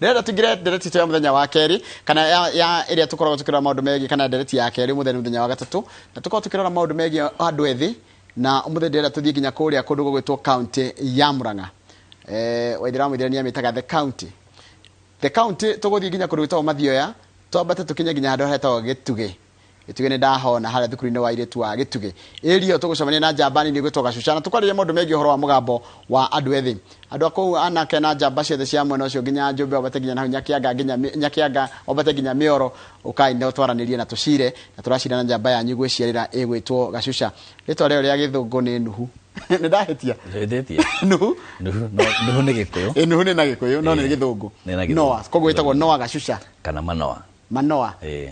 Ndĩrenda tũingĩre ndereti itũ ya mũthenya wa kerĩ kana ya ĩrĩa tũkoragwo tũkĩrora maũndũ megiĩ, kana ndereti ya kerĩ, mũthenya mũthenya wa gatatũ, na tũkoragwo tũkĩrora maũndũ megiĩ andũ ethĩ. Na ũmũthĩ ndĩrenda tũthiĩ nginya kũrĩa kũndũ gũgwĩtwo kaunti ya Murang'a. Waithera wa Mũithĩra nĩamĩtaga the county. The county, tũgũthiĩ nginya kũndũ gwĩtagwo Mathioya, twambate tũkinye nginya handũ hetagwo Gĩtugĩ. Gĩtugĩ nĩ ndahona harĩa thukuru-inĩ wa airĩtu wa Gĩtugĩ. Ĩrio tũgũcemania na njamba nini ĩgwĩtwo Gacuca na tũkwarĩria maũndũ megiĩ ũhoro wa mũgambo wa andũ ethĩ. Andũ a kũu anake na njamba ciothe cia mwena ũcio nginya Njũmbĩ, wambate nginya nahau Nyakianga, nginya Nyakianga, wambate nginya Mĩoro, ũkai na twaranĩrie na tũcire, na tũracira na njamba yanyu gwĩciarĩra ĩgwĩtwo Gacuca. Rĩtwa rĩayo rĩa gĩthũngũ nĩ Nuhu. Nĩ ndahĩtia? Ndũhĩtĩtie. Nuhu? Nuhu, no, Nuhu nĩ Gĩkũyũ. Ĩ, Nuhu nĩ na Gĩkũyũ, no nĩ gĩthũngũ. Nĩ na gĩthũngũ. Noah, koguo ĩtagwo Noah Gacuca. Kana Manoa. Manoa. Ĩĩ.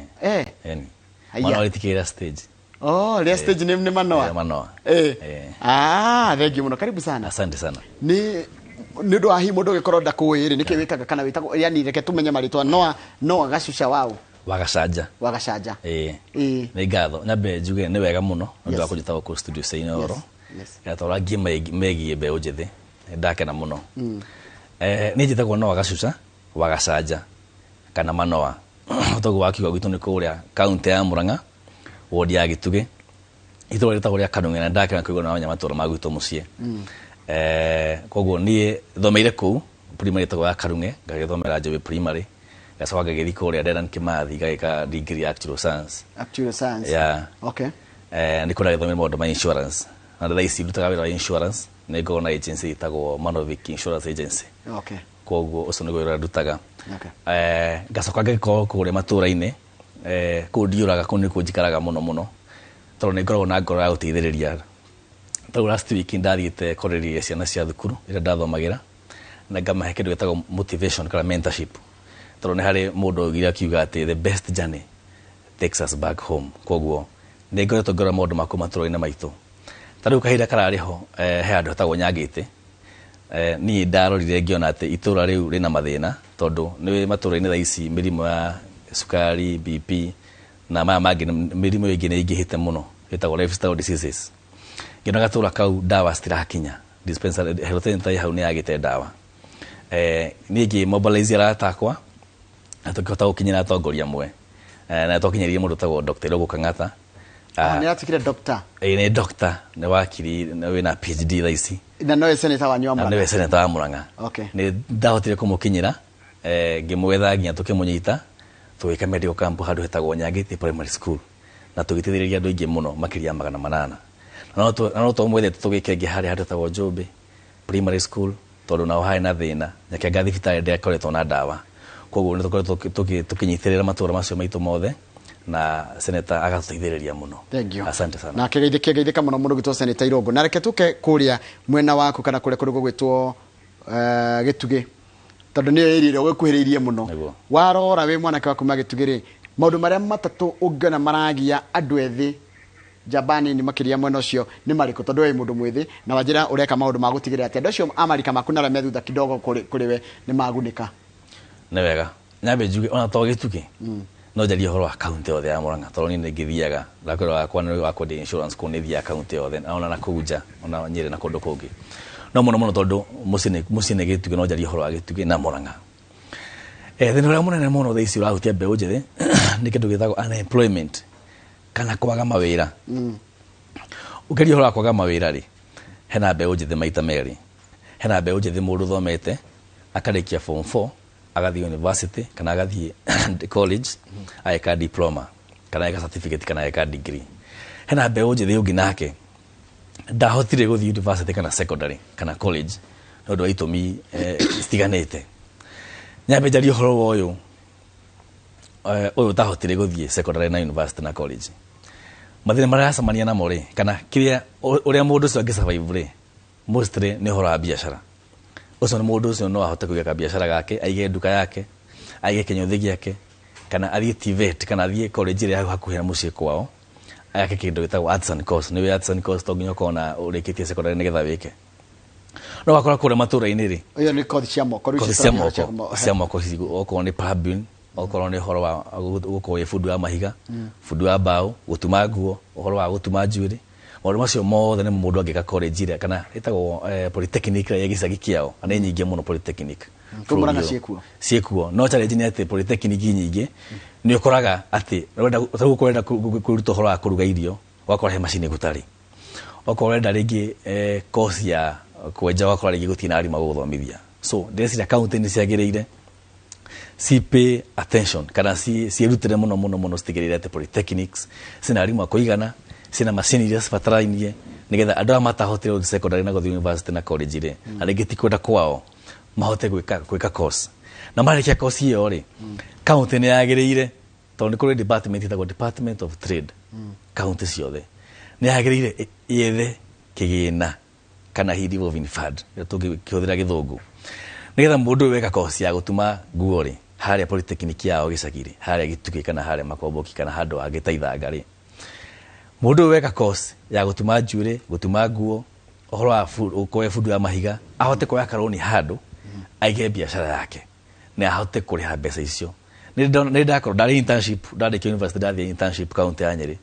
Ĩni. Haiya. Manoa rĩtikĩra stage. Oh, rĩa stage nĩ Manoa. Ĩĩ, Manoa. Ĩĩ. Ah, thank you mũno. Karibu sana. Asante sana. Nĩ ũndũ wa hihi mũndũ ũgĩkorwo ndakũĩ rĩ, nĩkĩ wĩkaga kana wĩtagwo, yani reke tũmenye marĩtwa. Noah, Noah Gacuca waũ? Wa Gacanja. Wa Gacanja. Ĩĩ. Ĩĩ. Nĩ ngatho. Nyambe njuge nĩ wega mũno nĩ ũndũ wa kũnjĩta gũkũ studio cia Inooro. Yes. Twarangie megiĩ mbeũ njĩthĩ. Nĩ ndakena mũno. Niĩ njĩtagwo Noah Gacuca wa Gacanja kana Manoa. Toguo wakiuga gwitũ nĩ kũrĩa kaunti ya Murang'a, ward ya Gĩtugĩ, itũra rĩtagwo rĩa Kanung'e, na ndakena kũigua nĩ wamenya matũra ma gwitũ mũciĩ. Koguo niĩ thomeire kũu primary ĩtagwo ya Karung'e, ngagĩthomera Njũĩ primary, ngacoka ngagĩthiĩ kũrĩa Dedan Kimathi ngagĩka degree ya actuarial science. Actuarial science. Yeah. Okay. Nĩkuo ndagĩthomire maũndũ ma insurance. Na thaa ici ndutaga wĩra wa insurance, nĩ ngoragwo na agency ĩtagwo Manovic Insurance Agency. Okay. Koguo ũcio nĩguo wĩra ndutaga. Okay. Ngacoka ngagĩkorwo kũrĩa matũra-inĩ, kũu ndiũraga, kũu nĩkuo njikaraga mũno mũno, tondũ nĩ ngoragwo na ngoro ya gũteithĩrĩria. Tarĩu last week ndathiĩte kwarĩria ciana cia thukuru ĩrĩa ndathomagĩra, na ngamahe kĩndũ gĩtagwo motivation kana mentorship. Tondũ nĩ harĩ mũndũ waugire akiuga atĩ the best journey takes us back home. Koguo nĩ ngoretwo ngĩrora maũndũ ma kũu matũra-inĩ maitũ. Ta rĩu kahinda kararĩ ho, he handũ hetagwo Nyangĩtĩ. Niĩ ndarorire ngĩona atĩ itũra rĩu rĩna mathĩna, tondũ nĩ matũra-inĩ thaa ici mĩrimũ ya cukari, BP na maya mangĩ, mĩrimũ ĩngĩ nĩ ĩingĩhĩte mũno ĩtagwo lifestyle diseases. Ngĩona gatũra kau ndawa citirakinya, dispensary, health center ĩ hau nĩ yagĩte ndawa. Niĩ ngĩ mobilize arata akwa na tũkĩhota gũkinyĩra atongoria amwe. Na twakinyĩrire mũndũ ũtagwo Dr. Irũngũ Kang'ata. Oh, nĩ atuĩkire doctor. Ĩĩ, nĩ doctor, nĩ wakiri, nĩ wĩna PhD thaa ici. Na nowe senator wanyu wa Na Murang'a. nĩwe senator wa Murang'a. Okay. Nĩ ndahotire kũmũkinyĩra, ngĩmwetha nginya tũkĩmũnyita, tũgĩka medical camp handũ hetagwo Nyangĩtĩ Primary School, na tũgĩteithĩrĩria andũ aingĩ mũno makĩria ya 800. Na no twamwethete tũgĩka ĩngĩ harĩa handũ hetagwo Njũmbĩ Primary School, tondũ nao harĩ na thĩna, Nyakianga thibitarĩ ndĩakoretwo na ndawa. Koguo nĩ tũkoretwo tũkĩnyitĩrĩra matũra macio maitũ mothe, na senator agatũteithĩrĩria mũno. Thank you. Asante sana. Na kĩgeithĩke geithĩka mũno mũno gwĩtwo Senator Irũngũ. Na reke tũke kũrĩa mwena waku kana kũrĩa kũndũ gũgwĩtwo Gĩtugĩ, tondũ nĩyo area ĩrĩa ũgĩkuhĩrĩirie mũno. Nĩguo. Warora wĩ mwanake wa kuma Gĩtugĩ rĩ, maũndũ marĩa matatũ ũngĩona maragia andũ ethĩ njamba nini makĩria mwena ũcio nĩ marĩkũ? Tondũ we wĩ mũndũ mwĩthĩ na wanjĩra ũreka maũndũ ma gũtigĩrĩra atĩ andũ acio a marika maku na arĩa me thutha kidogo kũrĩ we nĩ magunĩka. Nĩ wega nyambe njuge ona to Gĩtugĩ, no njarie ũhoro wa kaunti yothe ya Murang'a, tondũ niĩ nĩ ngĩthiaga ndakwĩra wakwa nĩ wa kwendia insurance kũu, nĩ thiaga kaunti yothe ona na kũu nja, ona Nyĩrĩ na kũndũ kũngĩ, no mũno mũno tondũ mũciĩ nĩ Gĩtugĩ, no njarie ũhoro wa Gĩtugĩ na Murang'a. Thĩna ũrĩa mũnene mũno thaa ici ũrahutia mbeũ njĩthĩ nĩ kĩndũ gĩtagwo unemployment kana kwaga mawĩra. Ũkĩaria ũhoro wa kwaga mawĩra rĩ, hena mbeũ njĩthĩ maita merĩ. Hena mbeũ njĩthĩ mũndũ ũthomete akarĩkia form 4, agathiĩ university kana agathiĩ college, ageka diploma kana ageka certificate kana ageka degree. Hena mbeũ njĩthĩ ũngĩ nake ndahotire gũthiĩ university kana secondary kana college nĩ ũndũ wa itũmi citiganĩte. Nyambe njarie ũhoro wa ũyũ, ũyũ ũtahotire gũthiĩ secondary na university na college. Mathĩna marĩa aracemania namo rĩ, kana kĩrĩa ũrĩa mũndũ ũcio angĩ survive rĩ, mostly nĩ ũhoro wa biacara. Ũcio nĩ mũndũ ũcio no ahote kũiga kabiacara gake, aige nduka yake, aige kĩnyũthi gĩake, kana athiĩ TVET kana athiĩ college ĩrĩa hau hakuhĩ na mũciĩ kwao, ake kĩndũ gĩtagwo artisan course. Nĩ artisan course to nginya ũkorwo na ũrĩkĩtie secondary nĩgetha wĩke. No wakora kũrĩa matũra-inĩ rĩ, Ĩyo nĩ kothi cia moko, rĩu kothi icio cia tũragia moko, cia moko ici, okorwo nĩ plumbing, okorwo nĩ ũhoro wa gũkorwo wĩ bundi wa mahiga, bundi wa mbaũ, gũtuma nguo, ũhoro wa gũtuma njuĩrĩ, maũndũ macio mothe nĩ mũndũ angĩka college ĩrĩa kana ĩtagwo polytechnic ĩrĩa ĩ gĩcagi kĩao, na nĩ nyingĩ mũno polytechnic. Kũu Murang'a Bũrũri ũyũ. Ciĩkuo? Ciĩkuo, no challenge nĩ atĩ polytechnic nyingĩ nĩ ũkoraga atĩ ũrenda tarĩu ũrenda kwĩruta ũhoro wa kũruga irio, ũgakora he macini gũtarĩ. Okorwo ũrenda rĩngĩ course ya kwenja, ũgakora rĩngĩ gũtirĩ na arimũ a gũgũthomithia. So ndĩreciria kaunti nĩ ciagĩrĩire ci pay attention kana ciĩrutĩre mũno mũno mũno, citigĩrĩre atĩ polytechnics cina arimũ a kũigana, cina macini iria cibatarainie, nĩgetha andũ aya matahotire gũthiĩ secondary na gũthiĩ university na college rĩ, na rĩngĩ ti kwenda kwao, mahote gwĩka course. Na marĩkia course ĩyo rĩ, kaunti nĩ yagĩrĩire, tondũ nĩ kũrĩ department ĩtagwo Department of Trade kaunti ciothe, nĩ yagĩrĩire yethe kĩgĩna kana hi revolving fund ĩrĩa tũngĩkĩhũthĩra gĩthũngũ, nĩgetha mũndũ ũyũ weka course ya gũtuma nguo rĩ, harĩa polytechnic yao gĩcagi rĩ, harĩa Gĩtugĩ kana harĩa Makomboki kana handũ hangĩ ta Ithanga rĩ, mũndũ ũyũ weka course ya gũtuma njuĩrĩ, gũtuma nguo, ũhoro wa kuoya bundi wa mahiga, ahote kuoya karũni handũ aige biacara yake na ahote kũrĩha mbeca icio. Nĩ ndakorwo ndarĩ internship, ndarĩkia university, ndathiĩ internship kaunti ya Nyĩrĩ,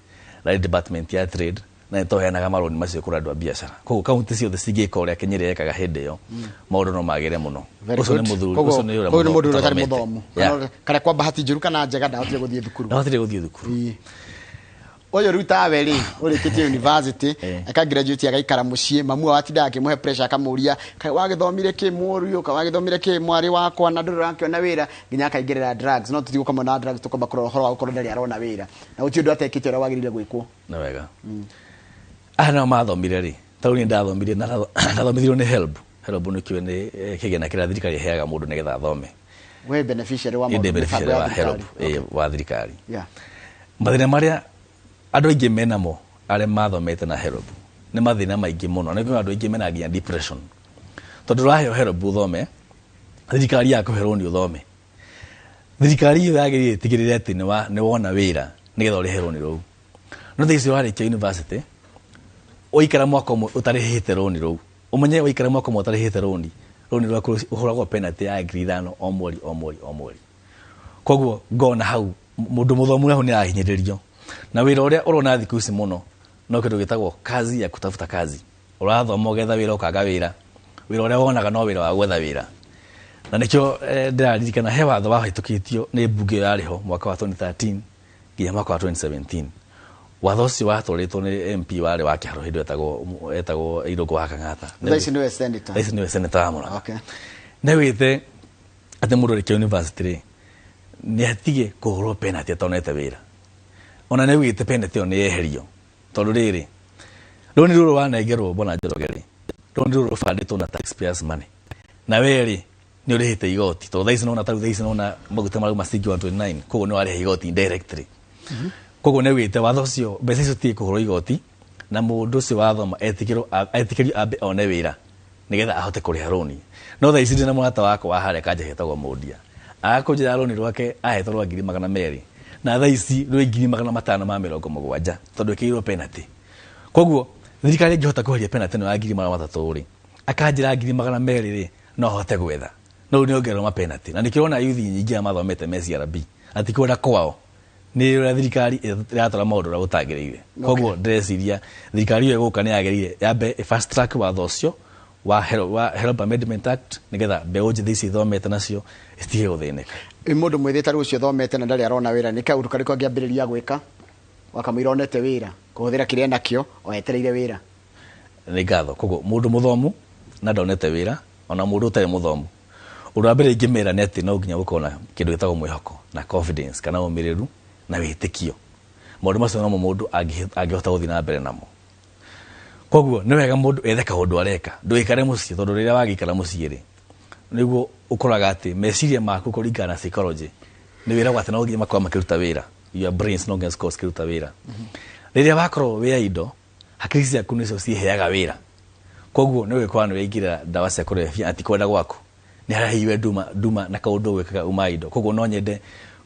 ndarĩ department ya trade, na nĩ twaheanaga marũni macio kũrĩ andũ a biacara. Koguo kaunti ciothe cingĩka ũrĩa Nyĩrĩ ekaga hĩndĩ ĩyo, maũndũ no magĩre mũno. Very Ũcio nĩ good. mũthuri, Koguo ũcio nĩ ũrĩa koguo nĩ mũndũ ũrĩa ũtarĩ ũtathomete. mũthomu. Kana kwa bahati njũru kana njega, ndahotire gũthiĩ thukuru. Ndahotire gũthiĩ thukuru. Ĩĩ. Ũyũ rĩu tawe rĩ, ũrĩkĩtie university, aka graduate, agaikara mũciĩ, mamu wao atindaga akĩmũhe pressure, akamũria, "Kaĩ wagĩthomire kĩ mũriũ? Kaĩ wagĩthomire kĩ mwarĩ wakwa? Na ndũrĩ ũrakĩona wĩra?" Nginya akaingĩrĩra drugs. No tũtigũka mũno na drugs, tũkwamba kũrora ũhoro wa gũkorwo ndarĩ arona wĩra na gũtirĩ ũndũ atekĩte ũrĩa wagĩrĩire gwĩkwo. Nĩ wega. Aya nao mathomire rĩ, tarĩu niĩ ndathomire na ndathomithirio nĩ HELB. HELB nĩ kĩũĩ nĩ kĩgĩna kĩrĩa thirikari ĩheaga mũndũ nĩgetha athome. We beneficiary wa Ĩndĩ maũndũ, mĩbango beneficiary ya wa HELB. thirikari. Wa thirikari. Yeah. Mathĩna marĩa andũ aingĩ menamo arĩa mathomete na HELB nĩ mathĩna maingĩ mũno. Nĩ kũrĩ andũ aingĩ mena nginya depression, tondũ ũraheo HELB ũthome, thirikari yakũhe rũni ũthome, thirikari ĩyo yagĩrĩire ĩtigĩrĩre atĩ nĩ wona wĩra nĩgetha ũrĩhe rũni rũu. No thaa ici ũrarĩkia university, waikara mwaka ũmwe ũtarĩhĩte rũni rũu, ũmenye waikara mwaka ũmwe ũtarĩhĩte rũni rwaku ũhũragwo penalty ya 5,000 o mweri, o mweri, o mweri. Koguo ngona hau mũndũ mũthomu hau nĩ arahinyĩrĩrio. Na wĩra ũrĩa ũrona thikũ ici mũno no kĩndũ gĩtagwo kazi ya kutafuta kazi. Ũrathoma ũgetha wĩra, ũkaga wĩra, wĩra ũrĩa wonaga no wĩra wa gwetha wĩra. Na nĩkĩo ndĩraririkana he watho wahĩtũkĩtio nĩ mbunge ĩyo yarĩ ho mwaka wa 2013 nginya mwaka wa 2017. Watho ũcio watwarĩtwo nĩ MP warĩ wa Kĩharũ hĩndĩ ĩyo, etagwo Irũngũ wa Kang'ata. Thaa ici nĩwe senator. Thaa ici nĩwe senator wa Murang'a. Okay. Nĩ wĩte atĩ mũndũ arĩkia university rĩ, nĩ atige kũhũrwo penalty atonete wĩra. Ona nĩ wĩte penalty ĩyo nĩ yeherio, tondũ rĩrĩ, rũni rũrũ wanengerwo, bwana Njoroge rĩ, rũni rũrũ rũbandĩtwo na taxpayers money, na we rĩ, nĩ ũrĩhĩte igoti, tondũ thaa ici nona, tarĩu thaa ici nona maguta marauma ciringi 129, koguo nĩ warĩha igoti indirectly. Koguo nĩ wĩte watho ũcio, mbeca icio citige kũhũrwo igoti, na mũndũ ũcio wathoma etĩkĩrio ambe one wĩra nĩgetha ahote kũrĩha rũni. No thaa ici ndĩna mũrata wakwa wa harĩa kanja etagwo Mũndia, agakũnjĩra rũni rwake ahetwo rwa 200,000, na thaa ici rwĩ 570,000, tondũ ĩkĩrĩirwo penalty. Koguo thirikari ĩngĩhota kweheria penalty ĩno ya 300,000 rĩ, akanjĩra 200,000 rĩ, no ahote gwetha. No rĩu nĩongererwo mapenalty, na nĩkĩo ũrona yuthi nyingĩ arĩa mathomete me CRB na ti kwenda kwao, nĩ ũrĩa thirikari ĩratwara maũndũ ũrĩa gũtagĩrĩire. Koguo ndĩreciria thirikari ĩyo ĩgũka nĩ yagĩrĩire yambe fast track watho ũcio wa HELB Amendment Act, nĩgetha mbeũ njĩthĩ ici ithomete nacio citige gũthĩnĩka. Ĩ mũndũ mwĩthĩ tarĩu ũcio ũthomete na ndarĩ arona wĩra, nĩ kaũndũ karĩkũ angĩambĩrĩria gwĩka wakamũira onete wĩra, kũhũthĩra kĩrĩa enakĩo o etereire wĩra? Nĩ ngatho. Koguo mũndũ mũthomu na ndonete wĩra, ona mũndũ ũtarĩ mũthomu, ũndũ wa mbere ingĩmera nĩ atĩ no nginya gũkorwo na kĩndũ gĩtagwo mwĩhoko na confidence kana ũmĩrĩru na wĩtĩkio. Maũndũ macio nomo mũndũ angĩhota gũthiĩ na mbere namo. Koguo nĩ wega mũndũ ethe kaũndũ areka, ndũgĩikare mũciĩ, tondũ rĩrĩa wagĩikara mũciĩ rĩ, nĩguo ũkoraga atĩ meciria maku, kũringana na psychology, nĩ wĩragwo atĩ no nginya makorwo makĩruta wĩra, your brains no nginya cikorwo cikĩruta wĩra. Rĩrĩa wakorwo wĩ idle, hakiri ciaku nĩcio ciheaga wĩra. Koguo nĩ ũgĩkora nĩ waingĩra ndawa cia kũrebia ati kwenda gwaku, nĩ harĩa hihi we nduma na kaũndũ gwĩkaga uma indo. Koguo no nyende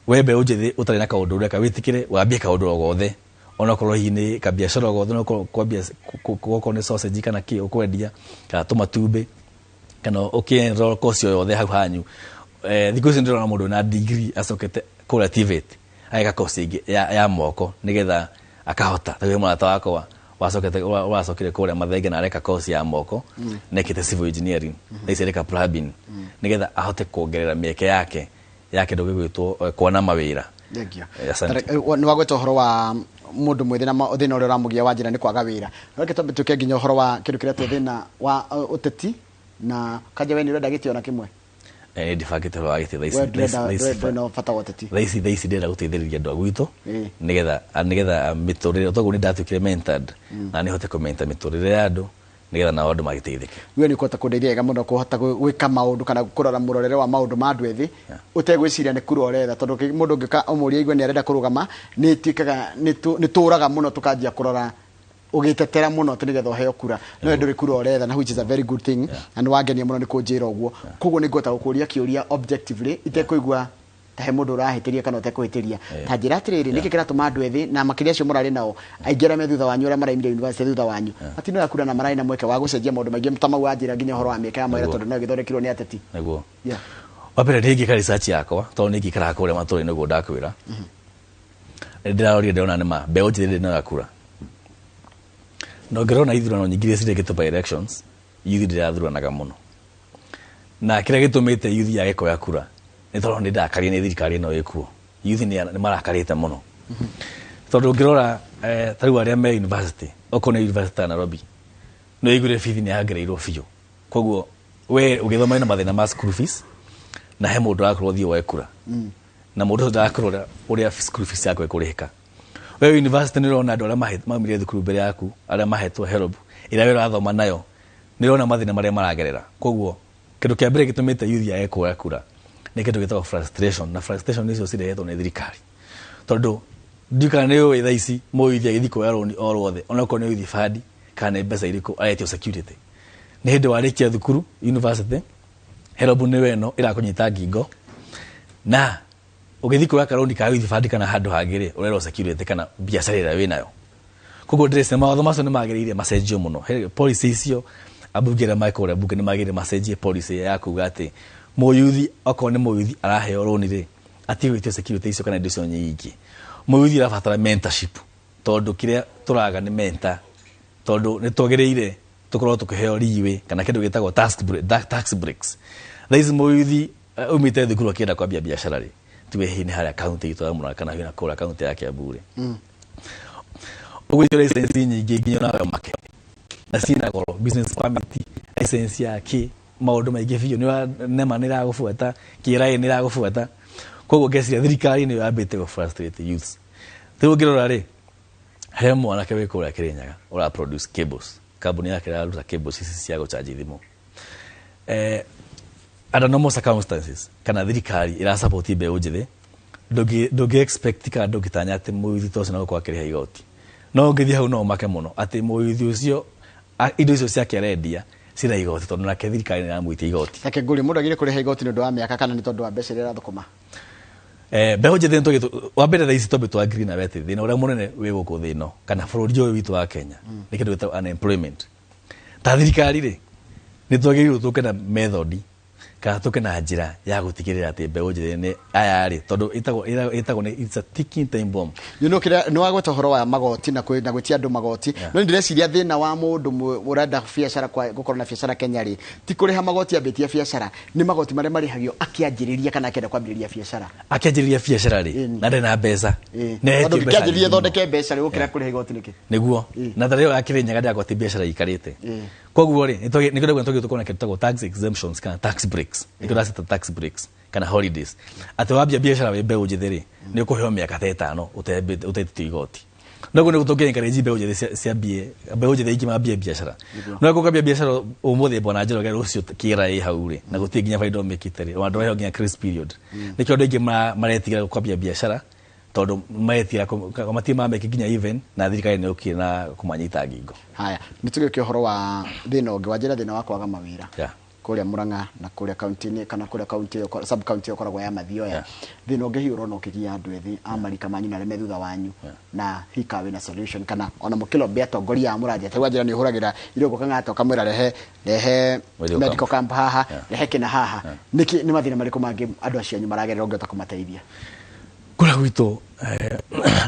we mbeũ njĩthĩ ũtarĩ na kaũndũ ũreka, wĩtĩkĩre wambie kaũndũ o gothe, onakorwo hihi nĩ kabiacara o gothe, no kwambia okorwo nĩ sausage kana kĩ ũkwendia kana tũmatumbĩ, kana ũkĩ-enroll course o yothe hau hanyu. Thikũ ici ndĩrona mũndũ na degree acokete kũrĩa TVET ageka course ĩngĩ ya moko nĩgetha akahota. Ta mũrata wakwa Wacokete wacokire kũrĩa Mathenge na areka course ya moko, nekĩte civil engineering, thaa ici areka plumbing, nĩgetha ahote kuongerera mĩeke yake ya kĩndũ gĩgwĩtwo kuona mawĩra. Thank you. Asante. Nĩ wagweta ũhoro wa mũndũ mwĩthĩ na thĩna ũrĩa ũramũgia wa njĩra nĩ kwaga wĩra. No reke twambe tũke nginya ũhoro wa kĩndũ kĩrĩa thĩna wa ũteti na kanja we nĩ ũrenda gĩtĩ ona kĩmwe? Nĩ ndibangĩte ũhoro wa gĩtĩ thaa ici. We ndũrenda, ndũrĩ na bata wa ũteti? Thaa ici ndĩrenda gũteithĩrĩria andũ a gwitũ, nĩgetha mĩtũrĩre, toguo nĩ ndatuĩkire mentored na nĩ hote kũmenta mĩtũrĩre ya andũ, nĩgetha nao andũ magĩteithĩke. We nĩ ũkũhota kũndeithia wega mũno kũhota gwĩka maũndũ kana kũrora mũrorere wa maũndũ ma andũ ethĩ ũtegwĩciria nĩ kura ũretha, tondũ mũndũ ũngĩka ũmũrie aigue nĩ arenda kũrũgama, nĩ ĩtuĩkaga nĩ tũraga mũno tũkanjia kũrora ũgĩtetera mũno atĩ nĩgetha ũheo kura, no we ndũrĩ kura ũretha, na which is a very good thing, na nĩ wangenia mũno nĩ kũnjĩra ũguo. Koguo nĩ ngũhota gũkũria kĩũria objectively itekũigua ta he mũndũ ũrahĩtĩria kana ũtekũhĩtĩria. Ta njĩra atĩrĩrĩ, nĩkĩ kĩratũma andũ ethĩ na makĩria acio mũrarĩ nao aingĩ arĩa me thutha wanyu, arĩa maraimire university thutha wanyu, matinoya kura na mararĩ na mweke wa gũcenjia maũndũ maingĩ ta mau wanjĩra, nginya ũhoro wa mĩeke ya mawĩra, tondũ no ĩgĩthondekirwo nĩ ateti? Nĩguo. Wa mbere ndingĩka research yakwa, tondũ nĩ ingĩikaraga kũrĩa matũra-inĩ ũguo ndakwĩra, nĩ ndĩrarorire ndĩrona nĩ ma mbeũ njĩthĩ ndĩnoya kura, na ũngĩrona ithurano nyingĩ iria cirekĩtwo by elections, youth ndĩrathuranaga mũno, na kĩrĩa gĩtũmĩte youth yage kuoya kura nĩ tondũ nĩ ndakarie nĩ thirikari ĩno ĩkuo. Youth nĩ marakarĩte mũno, tondũ ũngĩrora ta rĩu arĩa me university, okorwo nĩ university ya Nairobi, nĩ ũiguire bithi nĩ yongereirwo biũ. Koguo we ũgĩthoma na mathĩna ma school fees, na he mũndũ ũrakorwo thiĩ woe kura, na mũndũ ũcio ndarakorwo ũrĩa school fees yaku ĩkũrĩhĩka. We university nĩ ũrona andũ arĩa maumire thukuru mbere yaku, arĩa mahetwo HELB ĩrĩa we ũrathoma nayo, nĩ ũrona mathĩna marĩa maragerera. Koguo kĩndũ kĩa mbere gĩtũmĩte youth yage kuoya kura nĩ kĩndũ gĩtagwo frustration, na frustration icio cirehetwo nĩ thirikari, tondũ ndiũ kana nĩ ũĩ thaa ici mũyuthi agĩthiĩ kuoya rũni o rwothe, onakorwo nĩ youth fund kana nĩ mbeca irĩkũ, aretio security. Nĩ hĩndĩ warĩkia thukuru university, HELB nĩ ĩno ĩrakũnyita ngingo, na ũgĩthiĩ kuoya karũni ka youth fund kana handũ hangĩ rĩ, ũrerwo security kana biacara ĩrĩa wĩnayo. Koguo ndĩreciria mawatho macio nĩ magĩrĩire macenjio mũno. Policy icio, ambunge arĩa me kũrĩa bunge nĩ magĩrĩire macenjie policy ya kuga atĩ mũyuthi, okorwo nĩ mũyuthi araheo rũni rĩ, atige gwĩtio security icio kana indo icio nyingĩ. Mũyuthi arabatara mentorship, tondũ kĩrĩa tũraga nĩ mentor, tondũ nĩ twagĩrĩire tũkorwo tũkĩheo leeway kana kĩndũ gĩtagwo tax breaks. Thaa ici mũyuthi umĩte thukuru akĩenda kwambia biacara rĩ, tuge hihi nĩ harĩa kaunti itũ ya Murang'a kana hihi na kũrĩa kaunti ya Kiambu rĩ, ũgwĩtio license nyingĩ nginya nawe make na ciĩna goro, business permit, license ya kĩ, maũndũ maingĩ biũ. Nĩ nema nĩ ĩragũbuata, KRA nĩ ĩragũbuata. Koguo ngeciria thirikari nĩyo yambĩte gũ frustrate youths. Rĩu ũngĩrora rĩ, he mwanake wĩ kũrĩa Kĩrĩnyaga ũra produce cables, kambuni yake ĩraruta cables ici cia gũchanji thimũ. Under normal circumstances kana thirikari ĩrasupport mbeũ njĩthĩ, ndũngĩ expect kana ndũngĩtanya atĩ mũyuthi ta ũcio no gũkorwo akĩrĩha igoti. No ũngĩthiĩ hau no ũmake mũno atĩ mũyuthi ũcio indo icio ciake arendia cina igoti, tondũ nake thirikari nĩ ĩramwĩtia igoti. Reke ngũrie, mũndũ agĩrĩire kũrĩha igoti nĩ ũndũ wa mĩaka kana nĩ tondũ wa mbeca iria arathũkũma? Mbeũ njĩthĩ wa mbere thaa ici twambe twa agree nawe atĩ thĩna ũrĩa mũnene wĩ gũkũ thĩ ĩno kana bũrũri ũyũ witũ wa Kenya nĩ kĩndũ gĩtagwo unemployment. Ta thirikari rĩ, nĩ twagĩrĩirwo tũke na method kana tũke na njĩra ya gũtigĩrĩra atĩ mbeũ njĩthĩ nĩ aya rĩ, tondũ ĩtagwo nĩ it's a ticking time bomb. You know, kĩrĩa nĩ wagweta ũhoro wa magoti na na gwĩtia andũ magoti, no ndĩreciria thĩna wa mũndũ ũrenda biacara gũkorwo na biacara Kenya rĩ, ti kũrĩha magoti ambĩtie biacara, nĩ magoti marĩa marĩhagio akĩanjĩrĩria kana akĩenda kwambĩrĩria biacara. Akĩanjĩrĩria biacara rĩ, na ndarĩ na mbeca. Nĩ Tondũ etio mbeca ũngĩkĩanjĩrĩria nyingĩ mũno. thondeke mbeca rĩ, ũkĩra kũrĩha igoti nĩkĩ? Nĩguo. Na tarĩo ya Kĩrĩnyaga ndĩrakorwo ti biacara ikarĩte. Koguo rĩ, nĩ twagĩrĩirwo tũkorwo na kĩndũ gĩtagwo tax exemptions kana tax breaks. Nĩkĩo ndacita tax breaks kana holidays, atĩ wambia biacara wĩ mbeũ njĩthĩ rĩ, nĩ ũkũheo mĩaka ta 5 ũtetĩtio igoti. Noguo nĩguo tũngĩ encourage mbeũ njĩthĩ ciambie, mbeũ njĩthĩ ingĩ mambie biacara. No ũkambia biacara ũmũthĩ, bwana Njoroge, rũciũ KRA hau rĩ, na gũtirĩ nginya baida ũmĩkĩte rĩ, ona ndũraheo nginya grace period. Nĩkĩo andũ aingĩ maretigĩra kwambia biacara, tondũ maretigĩra matirĩ mameke nginya even na thirikari nĩ yũkire na kũmanyita ngingo. Haya, nĩ tũgĩũke ũhoro wa thĩna ũngĩ wanjĩra, thĩna wa kwaga mawĩra kũrĩa Murang'a na kũrĩa kaunti-inĩ kana kũrĩa kaunti ĩyo, sub county ĩyo ĩkoragwo ya Mathioya. Thĩna ũngĩ hihi ũrona ũkĩgia andũ ethĩ a marika manyu na arĩa me thutha wanyu, na hihi ka wĩna solution kana ona mũkĩlobby atongoria a mũranjia, tarĩu wanjĩra nĩ ũhũragĩra Irũngũ Kang'ata ũkamwĩra rehe rehe Medical medical camp. camp haha, rehe kĩna haha. Nĩkĩ, nĩ mathĩna marĩkũ mangĩ andũ acio anyu maragerera ũngĩhota kũmateithia? Kũrĩa gwitũ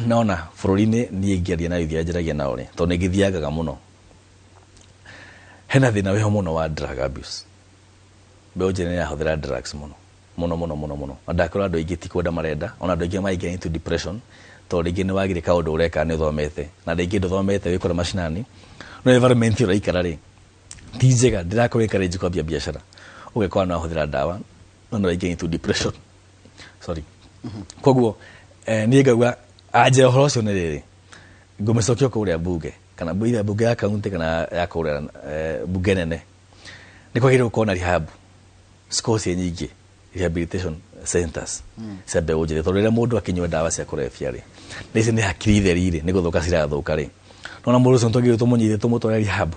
nona bũrũri-inĩ niĩ ingĩaria na youth njaragia nao rĩ, tondũ nĩ ngĩthiangaga mũno, hena thĩna wĩho mũno wa drug abuse. Mbeũ njĩthĩ nĩ ĩrahũthĩra drugs mũno mũno mũno mũno mũno, na ndakora andũ aingĩ ti kwenda marenda, ona andũ aingĩ maingĩra into depression tondũ rĩngĩ nĩ wagire kaũndũ ũreka nĩ ũthomete, na rĩngĩ ndũthomete wĩ kũrĩa macinani, no environment ĩyo ũraikara rĩ ti njega, ndĩrakũ encourage kwambia biacara, ũgekora nĩ wahũthĩra ndawa na nĩ waingĩra into depression. Sorry. Koguo niĩ ngauga anja ũhoro ũcio nĩ rĩrĩ, ngũmĩcokia kũrĩa bunge kana either bunge ya county kana ya kũrĩa bunge nene, nĩ kwagĩrĩirwo gũkorwo na rehab cikorwo ciĩ nyingĩ, rehabilitation centers cia mbeũ njĩthĩ, tondũ rĩrĩa mũndũ akĩnyua ndawa cia kũrebia rĩ, na ici nĩ hakiri theri rĩ, nĩ gũthũka cirathũka rĩ, nona mũndũ ũcio nĩtwagĩrĩirwo tũmũnyite tũmũtware rehab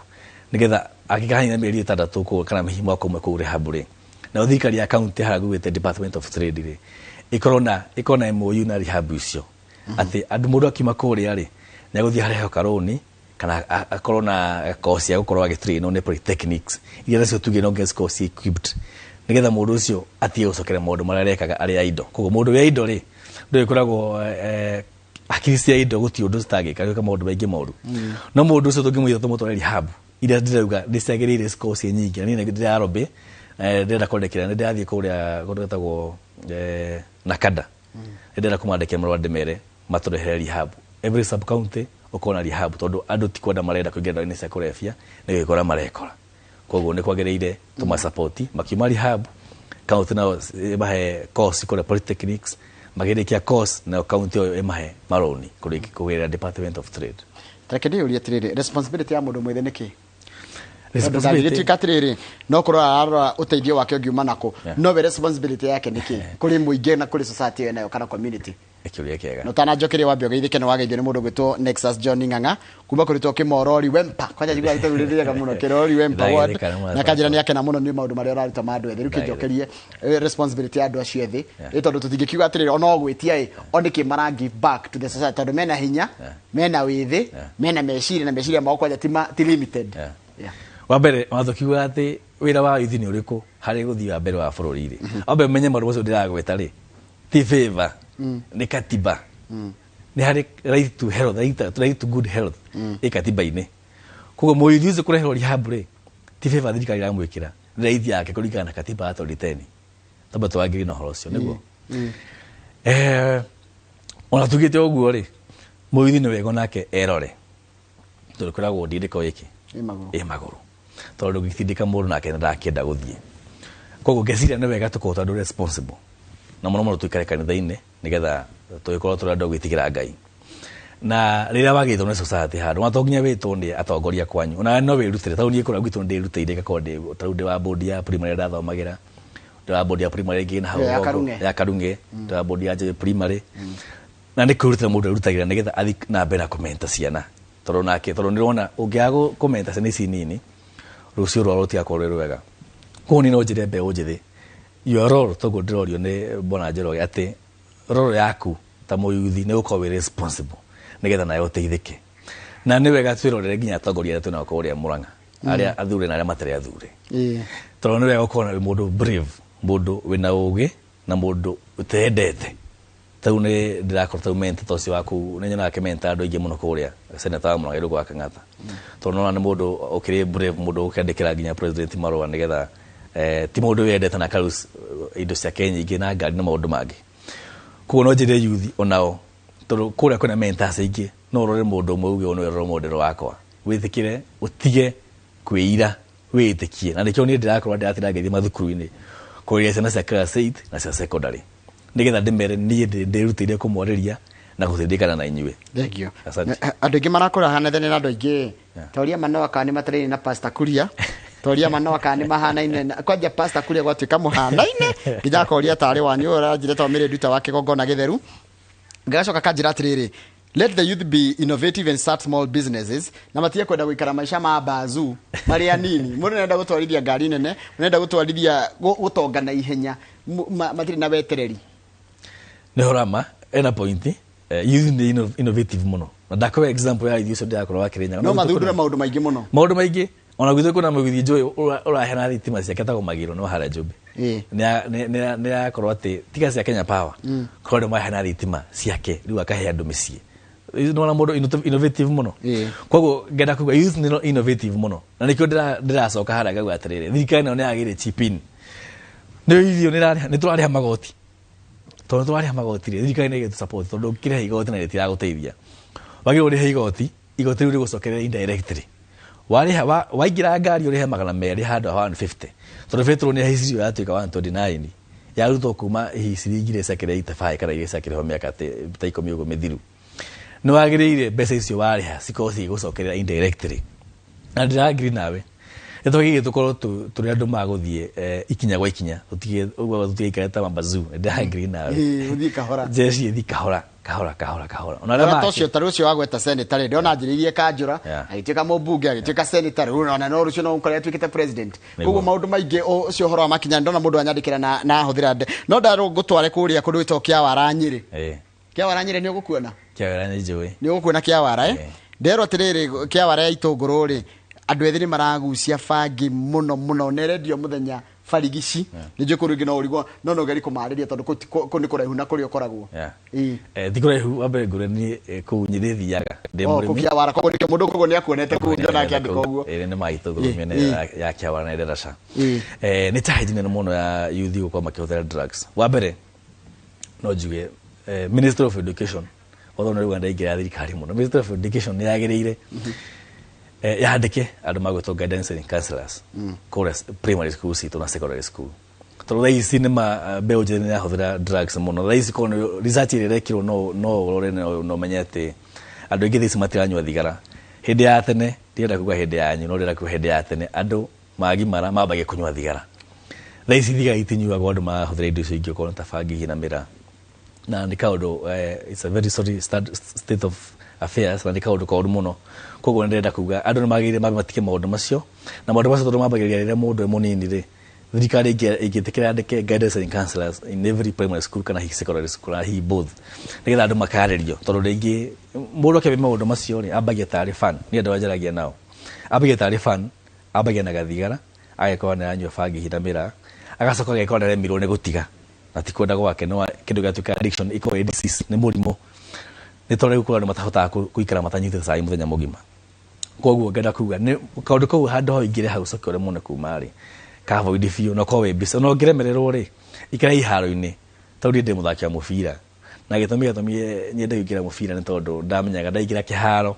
nĩgetha angĩkahanyina mĩeri 6 kũu kana mwaka ũmwe kũu rehab rĩ, nayo thirikari ya county harĩa gũgĩte Department of Trade rĩ, ĩkorwo na MOU na rehab icio, atĩ andũ mũndũ akiuma kũrĩa rĩ, nĩ agũthiĩ harehwo karũni kana akorwo na course ya gũkorwo agĩtrainwo nĩ polytechnics iria nacio tuge no nginya cikorwo ci equipped nĩgetha mũndũ ũcio atige gũcokera maũndũ marĩa arekaga arĩ a indo. Koguo mũndũ wĩ indo rĩ, ndũĩ ĩkoragwo hakiri cia indo gũtirĩ ũndũ citangĩka, gwĩka maũndũ maingĩ moru. No mũndũ ũcio tũngĩmũnyita tũmũtware rehab iria ndĩrauga nĩ ciagĩrĩire cikorwo ciĩ nyingĩ, na niĩ ndĩrarobĩ, ndĩrenda kwandĩkĩra, nĩ ndĩrathiĩ kũrĩa kũndũ gwĩtagwo Nakada, ndĩrenda kũmandĩkĩra marũa ndĩmere matũrehere rehab every sub county ũkorwo na rehab, tondũ andũ ti kwenda marenda kũingĩra ndawa-inĩ cia kũrebia, nĩ gwĩkora marekora. Koguo nĩ kwagĩrĩire tũmasupport makiuma rehab, county nao ĩmahe course kũrĩa polytechnics, makĩrĩkia course nayo county ĩyo ĩmahe marũni kũgerera Department of Trade. Reke ndĩyũrie atĩrĩrĩ, responsibility ya mũndũ mwĩthĩ nĩ kĩ? Tondũ ndangĩgĩtuĩka atĩrĩrĩ, no kũrora ararora ũteithio wake ũngiuma nakũ, no we responsibility yake nĩ kĩ kũrĩ mũingĩ na kũrĩ society ĩyo nayo kana community? Nĩ kĩũria kĩega. Na ũtananjokeria wambe ũgeithĩke nĩ wageithio nĩ mũndũ ũgwĩtwo Nexus John Ng'ang'a kuma kũrĩ two Kĩmorori Wempa. Kwanja njiguaga gĩtarĩ mũno Kĩrori Wempa ward. Ndagĩthĩka nĩ mũrata Na kanjĩra wakwa. nĩ akena mũno nĩ maũndũ marĩa ũraruta ma andũ ethĩ. Rĩu kĩnjokerie responsibility ya andũ acio ethĩ. Ĩ tondũ tũtingĩkiuga atĩrĩrĩ ona ũgwĩtia ĩ, o nĩkĩ mara give back to the society, tondũ mena hinya, mena wĩthĩ, mena meciria, na meciria mao kwanja ti limited. Wa mbere watho kiuga atĩ wĩra wa youth nĩ ũrĩkũ harĩ gũthiĩ wa mbere wa bũrũri rĩ, wambe ũmenye maũndũ macio ndĩragweta rĩ ti favor, nĩ katiba. Nĩ harĩ right to health, right to good health ĩ katiba-inĩ. Koguo mũyuthi ũcio kũreherwo rehab rĩ, ti favor thirikari ĩramwĩkĩra, nĩ right yake kũringana na katiba ya 2010. Tamba twagĩrĩire na ũhoro ũcio nĩguo. Ona tugĩte ũguo rĩ, mũyuthi nĩ wega onake erore, tondũ kwĩragwo ndindĩko ĩkĩ Ĩ magũrũ. Ĩ magũrũ, tondũ ndũngĩtindĩka mũndũ nake ndakĩenda gũthiĩ. Koguo ngeciria nĩ wega tũkorwo tondũ responsible, na mũno mũno tũikare kanitha-inĩ nĩgetha tũgĩkorwo tũrĩ andũ a gwĩtigĩra Ngai. Na rĩrĩa wagĩtwo nĩ society handũ, ona to nginya wĩtwo nĩ atongoria kwanyu, ona no wĩrutĩre. Tondũ niĩ kũrĩa gwitũ nĩ ndĩrutĩire, ngakorwo ndĩ ta rĩu ndĩ wa board ya primary ndathomagĩra, ndĩ wa board ya primary ĩngĩ na hau Ya rũgongo, Karung'e. ya Karung'e, ndĩ wa board ya Njũĩ primary. Na nĩ kwĩrutĩra mũndũ erutagĩra nĩgetha athiĩ na mbere na kũmenta ciana, tondũ nake, tondũ nĩũrona ũngĩaga kũmenta ciana ici nini, rũciũ rwao rũtigakorwo rwĩ rwega. Koguo niĩ no njĩre mbeũ njĩthĩ, your role, toguo ndĩrorio nĩ Bwana Njoroge atĩ role yaku ta mũyuthi nĩ gũkorwo wĩ responsible nĩgetha nawe ũteithĩke. Na nĩ wega twĩrorere nginya atongoria arĩa twĩnao kũrĩa Murang'a, arĩa athure na arĩa matarĩ athure. Tondũ nĩ wega gũkorwo na mũndũ brave, mũndũ wĩna ũgĩ na mũndũ ũtendete. Tau nĩ ndĩrakorwo tau mentor ta ũcio waku, nĩ nyonaga akĩmenta andũ aingĩ mũno kũrĩa Senator wa Murang'a Irũngũ wa Kang'ata. Tondũ nĩwona nĩ mũndũ ũkĩrĩ brave, mũndũ ũkĩandĩkĩra nginya president marũa nĩgetha, ti mũndũ wendete na akaruse indo ciake nyingĩ na ngari na maũndũ mangĩ. Koguo no njĩre youth onao, tondũ kũrĩa kwĩna mentors aingĩ, no ũrore mũndũ ũmwe uge ũyũ nĩwe role model wakwa, wĩtĩkĩre, ũtige kwĩira, wĩĩtĩkie. Na nĩkĩo niĩ ndĩrakorwo ndĩratinda ngĩthiĩ mathukuru-inĩ kũrĩria ciana cia class 8 na cia secondary, nĩgetha ndĩmere niĩ ndĩrutĩire kũmwarĩria na gũtindĩkana na inyuĩ. Thank you. Asante. Andũ aingĩ marakũra hanethene na andũ aingĩ. Toria manoa kana nĩ mataraine na Pastor Kuria. Toria manoa kana nĩ mahanaine na kwanja Pastor Kuria gwatuĩka mũhanaine nginya akoria tarĩ wanyu ũranjĩra to mĩrĩ nduta wa kĩgongona gĩtheru. Ngagacoka kanjĩra atĩrĩrĩ, let the youth be innovative and start small businesses, na matige kwenda gũikara maica ma bazu marĩ anini. Mũndũ nĩarenda gũtwarithia ngari nene, nĩarenda gũtwarithia gũtonga na ihenya, matirĩ na wetereri. Nĩ ũhoro wa ma, ena point. Youth nĩ innovative mũno. Na ndakũhe example ya youth ũcio ndĩrakorwo wa Kĩrĩnyaga. No mathundũre maũndũ maingĩ mũno. Maũndũ maingĩ. Ona gwitũ kwĩna mũgĩthi njũĩ ũraheana thitima ciake etagwo Magiro, no harĩa Njũmbĩ. Nĩ yakorwo atĩ tiga cia Kenya Power, korwo nĩ maheana thitima ciake rĩu akahe andũ mĩciĩ. Nĩwona mũndũ innovative mũno. Koguo ngenda kuga youth nĩ innovative mũno, na nĩkĩo ndĩracoka harĩa ngauga atĩrĩrĩ, thirikari nayo nĩ yagĩrĩire chip in. Nĩ irio nĩ tũrarĩha magoti, tondũ tũrarĩha magoti rĩ, thirikari nĩ ĩgĩtũ support, tondũ ũngĩrĩha igoti na rĩtiragũteithia, wagĩrĩirwo ũrĩhe igoti, igoti rĩu rĩgũcokerera indirectly. Warĩha waingĩra ngari ũrĩhe 200 handũ ha 150, tondũ betũrũ nĩ yahaicirio yatuĩka 129, yarutwo kuma hihi ciringi iria ciakĩrĩ 85 kana iria ciakĩrĩho mĩaka ta 10 ũguo mĩthiru. Nĩ wagĩrĩire mbeca icio warĩha cikorwo cigĩgũcokerera indirectly. Na ndĩra-agree nawe, nĩ twagĩrĩire tũkorwo tũrĩ andũ magũthiĩ ikinya gwa ikinya, tũtige ũguo, tũtigaikare ta mabazoo. Ndĩra-agree nawe. Ĩĩ, ũthiĩ kahora. Jeshi ĩthiĩ kahora kahora kahora kahora. Ona arĩa Ona ta ũcio, tarĩ ũcio wagweta senator rĩ, ndĩrona anjĩrĩirie kanjũra, agĩtuĩka mũmbunge, agĩtuĩka senator, rĩu ona no rũciũ no ũkore atuĩkĩte president. Koguo maũndũ maingĩ ũcio ũhoro wa makinya, ndona mũndũ anyandĩkĩra na ahũthĩra nde no ndarwo ngũtware kũrĩa kũndũ gwĩtagwo Kĩawara Nyĩrĩ. Kĩawara Nyĩrĩ nĩ ũgũkuona? Kĩawara nĩ njũĩ. Nĩ ũgũkuona Kĩawara, eh? Nderwo atĩrĩrĩ, Kĩawara ya itũngũrũ rĩ, andũ ethĩ nĩ maragucia bangi mũno mũno, na ĩrendio mũthenya barigici. Nĩ njũĩ kũu rĩngĩ no ũrigwo, no ũgerie kũmarĩria tondũ kũu nĩ kũraihu na kũrĩa ũkoragwo. Ti kũraihu. Wa mbere ngũre niĩ kũu Nyĩrĩ thiaga ndĩ Oh, kũu mũrĩmi. Kĩawara, koguo nĩkĩo mũndũ koguo nĩ akuonete kũu, ndĩrona akĩandĩka ũguo. Ĩĩ, nĩ ma itũngũrũ mĩena ya Kĩawara na Ndaraca. Nĩ challenge nene mũno ya youth gũkorwo makĩhũthĩra drugs. Wa mbere no njuge Ministry of Education, although nĩ rauga ndaingĩra thirikari mũno, Ministry of Education nĩ yagĩrĩire yandĩke andũ magwĩtwo guidance and counselors kũrĩa primary school citũ na secondary school, tondũ thaa ici nĩ ma mbeũ njĩthĩ nĩ ĩrahũthĩra drugs mũno. Thaa ici korwo nĩ research ĩrĩa ĩrekirwo, no ũrore na ũmenye atĩ andũ aingĩ thaa ici matiranyua thigara. Hĩndĩ ya tene, ndirenda kuga hĩndĩ yanyu, no ndĩrenda kuga hĩndĩ ya tene andũ magimara mambagia kũnyua thigara. Thaa ici thigara itinyuagwo, andũ marahũthĩra indo icio ingĩ, okorwo nĩ ta bangi na mĩraa, na nĩ kaũndũ it's a very sorry state of affairs, na nĩ kaũndũ koru mũno. Koguo nĩ ndĩrenda kuga andũ nĩ magĩrĩire mambe matige maũndũ macio, na maũndũ macio tondũ mambagĩrĩria rĩrĩa mũndũ e mũnini rĩ, thirikari ĩngĩtĩkĩra yandĩke guidance and counselors in every primary school kana hihi secondary school kana hihi both, nĩgetha andũ makarĩrio, tondũ rĩngĩ mũndũ akĩambia maũndũ macio rĩ, ambagia tarĩ fun. Nĩ andũ anjaragia nao, ambagia tarĩ fun, ambagia na gathigara, agekora nĩ aranyua bangi hihi na mĩraa, agacoka agekora nĩ aremirwo nĩ gũtiga, na ti kwenda gwake, no kĩndũ gĩatuĩka addiction, ĩkorwo ĩ disease, nĩ mũrimũ, nĩ tondũ rĩu kũrĩ andũ matahotaga gũikara matanyuĩte cai mũthenya mũgima. Koguo ngenda kuga nĩ kaũndũ kau, handũ hau ingĩre hau ũcoke ũremwo nĩ kuma rĩ, ka avoid biũ, na ũkorwo wĩ busy. Ona ũngĩremererwo rĩ, ikara iharo-inĩ, tondũ niĩ ndĩ mũthaki wa mũbira, na gĩtũmi gĩatũmire nyende kũingĩra mũbira nĩ tondũ ndamenyaga ndaingĩra kĩharo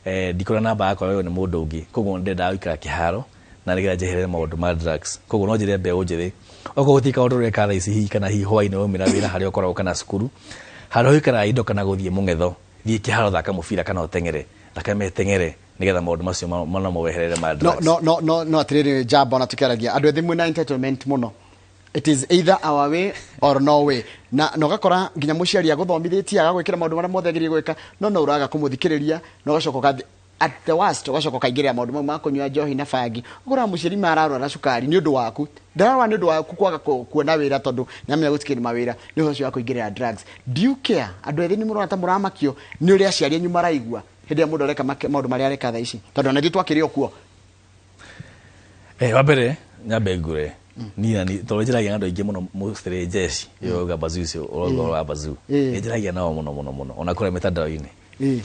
ndikũrora namba yakwa yoywo nĩ mũndũ ũngĩ. Koguo ndendaga gũikara kĩharo na nĩgetha njeherere maũndũ ma drugs. Koguo no njĩre mbeũ njĩthĩ, okorwo gũtirĩ kaũndũ ũreka thaa ici, hihi kana hihi hwaĩ-inĩ waumĩra wĩra harĩa ũkoragwo kana cukuru, handũ ha gũikara indo kana gũthiĩ mũng'etho, thiĩ kĩharo, thaka mũbira kana ũteng'ere, thakame ĩteng'ere, nĩgetha maũndũ macio no weherere ma No. drugs. No, no, no, no, atĩrĩrĩ, njamba, ona tũkĩaragia andũ ethĩ mwĩna entitlement mũno, it is either our way or no way, na ũgakora nginya mũciari agũthomithĩtie, agagwĩkĩra maũndũ marĩa mothe agĩrĩire gwĩka, no ũraga kũmũthikĩrĩria, na ũgacoka ũgathi at the worst, ũgacoka ũkaingĩrĩra maũndũ mau ma kũnyua njohi na bangi. Ũkoraga mũciari mararwara cukari nĩ ũndũ waku, ndararwara nĩ ũndũ waku kwaga kuona wĩra, tondũ nĩamenya gũtikĩrĩ mawĩra, nĩ ũhoro ũcio wa kũingĩrĩra drugs. Do you care? Andũ ethĩ nĩ mũrona ta mũramakio nĩ ũrĩa aciari anyu maraigua hĩndĩ ĩrĩa mũndũ areka maũndũ marĩa areka thaa ici, tondũ ona ithuĩ twakĩrĩ o kuo? Wa mbere nyambe ngure niĩ na niĩ tondũ njaragia na andũ aingĩ mũno, mostly jeshi ĩyo ũrauga bazuu, icio ũrauga ũhoro wa bazuu, nĩ njaragia nao mũno mũno mũno, ona kũrĩa mĩtandao-inĩ,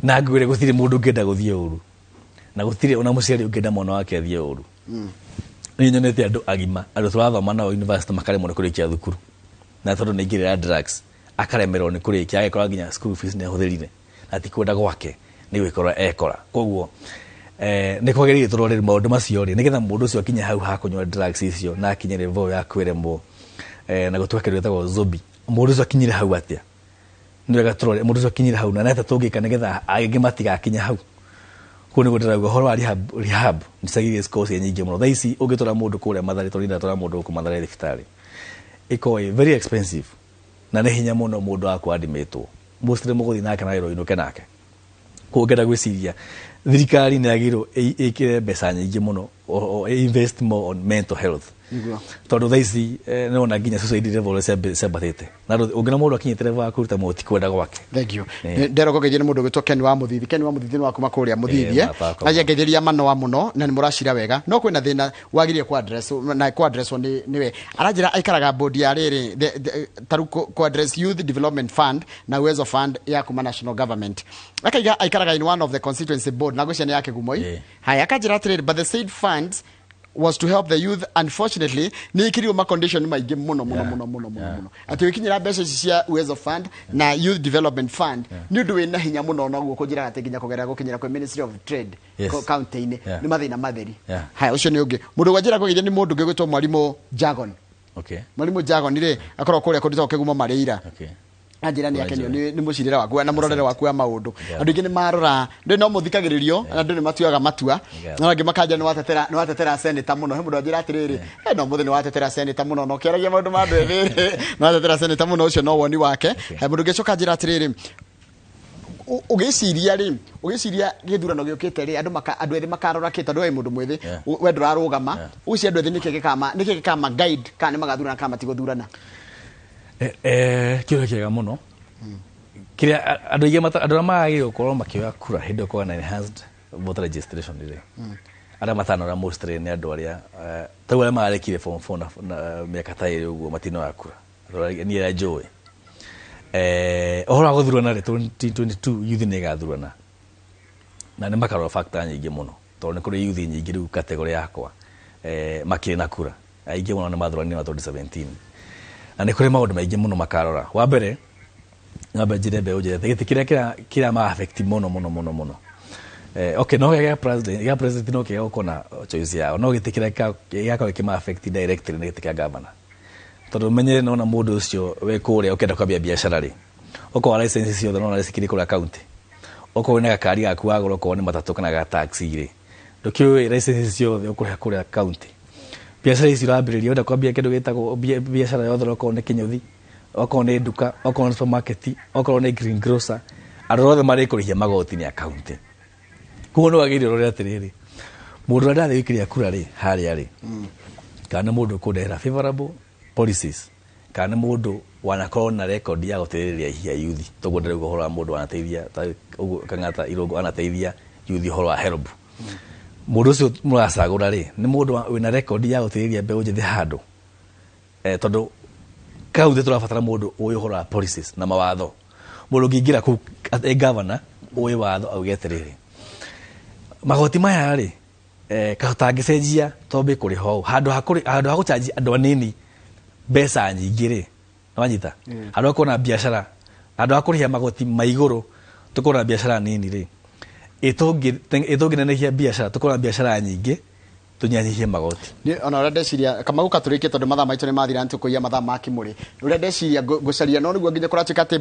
na ngwĩre gũtirĩ mũndũ ũngĩenda gũthiĩ ũru, na gũtirĩ ona mũciari ũngĩenda mwana wake athiĩ ũru. Niĩ nyonete andũ agima, andũ tũrathoma nao university, makaremwo nĩ kũrĩkia thukuru, na tondũ nĩ aingĩrĩra drugs akaremerwo nĩ kũrĩkia, agekora nginya school fees nĩ ahũthĩrire, na ti kwenda gwake, nĩ gwĩkora ekora. Koguo nĩ kwagĩrĩire tũrore maũndũ macio rĩ, nĩgetha mũndũ ũcio akinye hau ha kũnyua drugs icio na akinye level ya kwĩremwo na gũtuĩka kĩndũ gĩtagwo zombie, mũndũ ũcio akinyire hau atĩa? Nĩ wega tũrore mũndũ ũcio akinyire hau na nĩ atĩa tũngĩka nĩgetha angĩ matigakinye hau. Kũu nĩguo ndĩrauga ũhoro wa rehab. Rehab nĩ ciagĩrĩire cikorwo ciĩ nyingĩ mũno. Thaa ici ũngĩtwara mũndũ kũrĩa Mathare, tondũ ndatwara mũndũ gũkũ Mathare thibitarĩ, ĩkoragwo ĩ very expensive, na nĩ hinya mũno mũndũ akwadimĩtwo, mostly mũgũthiĩ nake na wĩra ũinũke nake. Koguo ngenda gwĩciria thirikari nĩ yagĩrĩirwo ĩkĩre mbeca nyingĩ mũno. more, invest more on mental health. Nĩguo. Tondũ thaa ici nĩwona nginya suicide level ciambatĩte, na ũngĩona mũndũ akinyĩte level ya kũruta mũti kwenda gwake. Thank you. Ĩĩ. Nderwo ngeithie nĩ mũndũ ũgwĩtwo Ken wa Mũthithi. Ken wa Mũthithi nĩ wa kuma kũrĩa Mũthithi. Ĩĩ, matako. Aja ngeithĩria manoa mũno na nĩ mũracira wega, no kwĩna thĩna wagĩrĩire ku address na ku address nĩ nĩwe aranjĩra aikaraga board ya rĩrĩ tarĩu ku address Youth Development Fund na Uwezo Fund ya kuma national government. Akaiga aikaraga in one of the constituency board na gwĩcia nĩ ya Kĩgumoi. Haya, akanjĩra atĩrĩrĩ, but the said funds was to help the youth, unfortunately nĩ ikirirwo ma condition maingĩ mũno mũno mũno mũno mũno mũno, atĩ ũkinyĩra mbeca ici cia Uwezo Fund na Youth Development Fund nĩ ũndũ wĩna hinya mũno, noguo kũnjĩraga atĩ nginya kũgerera gũkinyĩra kwĩ Ministry of Trade county-inĩ nĩ mathĩna matheri. Haya, ũcio nĩ ũngĩ mũndũ gwanjĩra kũgeithia nĩ mũndũ ũngĩ gwĩtwo Mwarimũ Jagon. Mwarimũ Jagon rĩ akorwo kũrĩa kũndũ Kĩgumo Marĩira. Anjĩra nĩ akenio nĩ mũcirĩre waku na mũrorere waku wa maũndũ. Andũ aingĩ nĩ marora ndĩ no mũthikagĩrĩrio na andũ nĩ matuaga matua, no angĩ makanja nĩ watetera senator mũno. He mũndũ anjĩra atĩrĩrĩ, no mũthĩ nĩ watetera senator mũno no kĩaragia maũndũ ma andũ ethĩ, nĩ watetera senator mũno. Ũcio no woni wake. He mũndũ ũngĩ acoka anjĩra atĩrĩrĩ, ũgĩciria rĩ, ũgĩciria gĩthurano gĩũkĩte rĩ, andũ maka andũ ethĩ makarora kĩ, tondũ we mũndũ mwĩthĩ, we ndũrarũgama, ũgĩciria andũ ethĩ nĩkĩ gĩkama guide kana nĩ magathurana kana matigũthurana? Kĩũria kĩega mũno. Kĩrĩa andũ aingĩ andũ arĩa magagĩrĩirwo gũkorwo makĩoya kura hĩndĩ ĩyo kwagĩa na enhanced voter registration rĩ, arĩa matanora mostly nĩ andũ arĩa tarĩu arĩa mararĩkire form 4 na mĩaka ta 2 ũguo matinoya kura. Andũ arĩa niĩ arĩa njũĩ ũhoro wa gũthurana rĩ, 2022 youth nĩ ĩgathurana na nĩ makarora factor nyingĩ mũno, tondũ nĩ kũrĩ youth nyingĩ rĩu category yakwa makĩrĩ na kura, aingĩ mũno nĩ mathuranire na 2017, na nĩ kũrĩ maũndũ maingĩ mũno makarora. Wa mbere, nyambe njĩre mbeũ njĩthĩ gĩtĩ kĩrĩa kĩrĩa ma affect mũno mũno mũno mũno, okay, no gĩa president no kĩega gũkorwo na choice yao, no gĩtĩ kĩrĩa gĩgakorwo kĩma affect directly nĩ gĩtĩ kĩa governor, tondũ menye nona mũndũ ũcio wĩ kũrĩa ũkĩenda kwambia biacara rĩ, okorwo license ciothe nona cikĩrĩ kũrĩa county, okorwo wĩna gakari gaku wagũra, okorwo nĩ matatũ kana ga taxi rĩ, ndũkĩũĩ license ciothe ũkũrĩha kũrĩa county. Biacara ici ũrambĩrĩria, wenda kwambia kĩndũ gĩtagwo biacara yothe, okorwo nĩ kĩnyũthi, okorwo nĩ nduka, okorwo nĩ supermarket, okorwo nĩ green grocer, andũ othe marĩkũrĩhia magoti nĩ a county. Koguo nĩ wagĩrĩire ũrore atĩrĩrĩ, mũndũ ũrĩa ndathiĩ gũikĩria kura rĩ, harĩa rĩ, kana nĩ mũndũ ũkũndehera favorable policies, kana nĩ mũndũ wanakorwo na record ya gũteithĩrĩria ihia youth, toguo ndĩrauga ũhoro wa mũndũ wanateithia ta ũguo Kang'ata Irũngũ anateithia youth ũhoro wa HELB. Mũndũ ũcio mũracagũra rĩ, nĩ mũndũ wĩna record ya gũteithĩrĩria mbeũ njĩthĩ handũ, tondũ kaunti tũrabatara mũndũ ũĩ ũhoro wa policies na mawatho, mũndũ ũngĩingĩra kũu e governor ũĩ watho auge atĩrĩrĩ, magoti maya rĩ, tangĩcenjia twambe kũrĩha ũũ handũ ha gũchanji andũ anini mbeca nyingĩ rĩ, nĩwanyita, handũ ha kuona biacara, handũ ha kũrĩhia magoti ma igũrũ tũkorwo na biacara nini rĩ, ĩtũngĩnenehia biacara tũkorwo na biacara nyingĩ, tũnyihanyihie magoti. Ona ũrĩa ndeciria Kamau katũrĩkie, tondũ mathaa maitũ nĩ mathira, nĩ tũkũiya mathaa ma Kĩmũrĩ. Ũrĩa ndeciria ngũcaria no nĩguo nginya kũratuĩka atĩ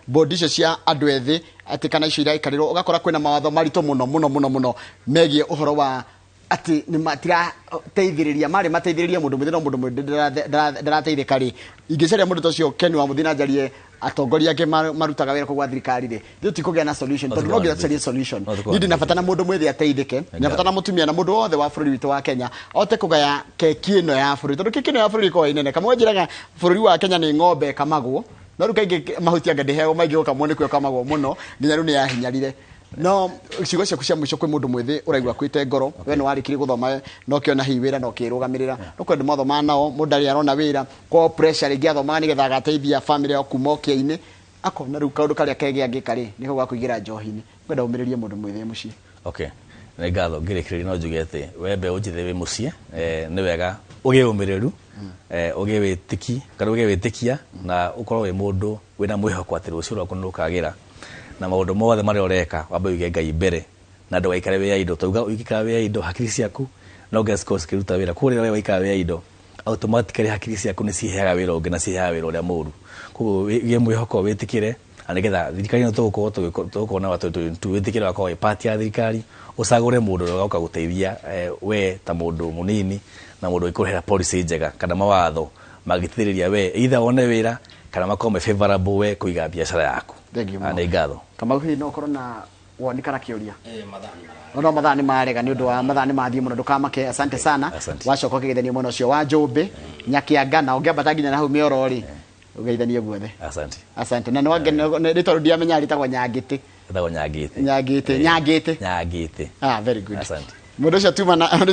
board icio cia andũ ethĩ atĩ kana icio iraikarĩrwo, ũgakora kwĩna mawatho maritũ mũno mũno mũno mũno megiĩ ũhoro wa atĩ nĩ matirateithĩrĩria, marĩ mateithĩrĩria mũndũ mwĩthĩ, no mũndũ mwĩthĩ ndarateithĩka rĩ. Ingĩcaria mũndũ ta ũcio Ken wa Mũthii na njarie atongoria angĩ marutaga wĩra kũu gwa thirikari rĩ, ithuĩ tikũgĩa na solution, tondũ no nginya tũcarie solution. No tũkorwo Niĩ ndĩna bata na mũndũ mwĩthĩ ateithĩke, ndĩna bata na mũtumia na mũndũ wothe wa bũrũri witũ wa Kenya ahote kũgaya keki ĩno ya bũrũri, tondũ keki ĩno ya bũrũri ĩkoragwo ĩ nene. Kamwe njĩraga bũrũri wa Kenya nĩ ng'ombe ĩkamagwo, no rĩu kaingĩ mahuti anga ndĩheagwo maingĩ gũkamwo, nĩkuo ĩkamagwo mũno nginya rĩu nĩ yahinyarire. No ciugo ciaku cia mũico kwĩ mũndũ mwĩthĩ ũraigua kwĩte ngoro, we nĩ warĩkirie gũthoma no kĩona hihi wĩra no kĩrũgamĩrĩra, no kwĩ andũ mathomaga nao mũndũ arĩa arona wĩra kwa pressure rĩngĩ athomaga nĩgetha agateithia family yao kuma ũkĩa-inĩ, akona rĩu kaũndũ karĩa kegĩ angĩka rĩ nĩko ga kũingĩra njohi-inĩ. Ngwenda ũmĩrĩrie mũndũ mwĩthĩ mũciĩ. Okay, nĩ ngatho. Ngĩrĩkĩrĩria no njuge atĩ we mbeũ njĩthĩ wĩ mũciĩ, nĩ wega ũgĩe ũmĩrĩru, ũgĩe wĩtĩki kana ũgĩe wĩtĩkia na ũkorwo wĩ mũndũ wĩna mwĩhoko atĩ rũciũ rwaku nĩ rũkagĩra, na maũndũ mothe marĩa ũreka wambe ũige Ngai mbere na ndũgaikare wĩ idle, tauga ũngĩikara wĩ idle hakiri ciaku no nginya cikorwo cikĩruta wĩra. Koguo rĩrĩa we waikara wĩ idle, automatically hakiri ciaku nĩ ciheaga wĩra ũngĩ na ciheaga wĩra ũrĩa mũru. Koguo ũgĩe mwĩhoko, wĩtĩkĩre, na nĩgetha thirikari ĩno tũgũkorwo na 2022, wĩtĩkĩre wakorwo wĩ part ya thirikari, ũcagũre mũndũ ũrĩa ũgoka gũteithia we ta mũndũ mũnini na mũndũ ũngĩkũrehera policy njega kana mawatho mangĩteithĩrĩria we either wone wĩra kana makorwo me favorable we kũiga biacara yaku. Thank you Ah, mũno. Nĩ ngatho. Kamau, hihi no ũkorwo na Woni kana kĩũria? No mathaa nĩ marega nĩ ũndũ wa mathaa nĩ mathiĩ mũno, ndũkamake. Asante sana. Asante. Wacoka ũkĩgeithanie mwena ũcio wa Njũmbĩ, Nyakianga, na ũngĩambata nginya na hau mĩoro rĩ, ũgeithanie guothe. Asante. Asante. Na nĩ tondũ ndiamenya rĩtagwo Nyangĩtĩ. Ĩtagwo Nyangĩte. Nyangĩte. Nyangĩte. Nyangĩte. Ah, very good. Asante. Mũndũ ũcio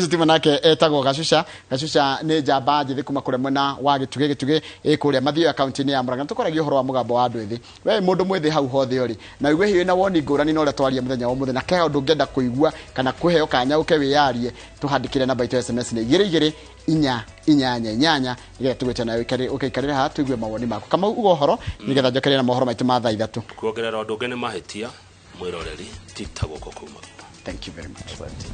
tuma nake etagwo Gacuca. Gacuca nĩ njamba njĩthĩ kuma kũrĩa mwena wa Gĩtugĩ. Gĩtugĩ ĩ kũrĩa Mathioya, kaunti-inĩ ya Murang'a. Tũkwaragia ũhoro wa mũgambo wa andũ ethĩ. We mũndũ mwĩthĩ hau hothe ũrĩ na ũigue hihi wĩna woni ngũrani na ũrĩa twaria mũthenya wa ũmũthĩ, na ke ũndũ ũngĩenda kũigua kana kũheo kanya ũke wĩyarie, tũhandĩkĩre namba itũ ya SMS nĩ 22488, nĩgetha tũgwĩte nawe ũkaikarĩre haha tũigue mawoni maku. Kamau, uga ũhoro nĩgetha njokerere na mohoro maitũ ma thaa 3. Kuongerera ũndũ ũngĩ nĩ mahĩtia mwĩroreri ti ta guoko kuma. Thank you very much. Asante.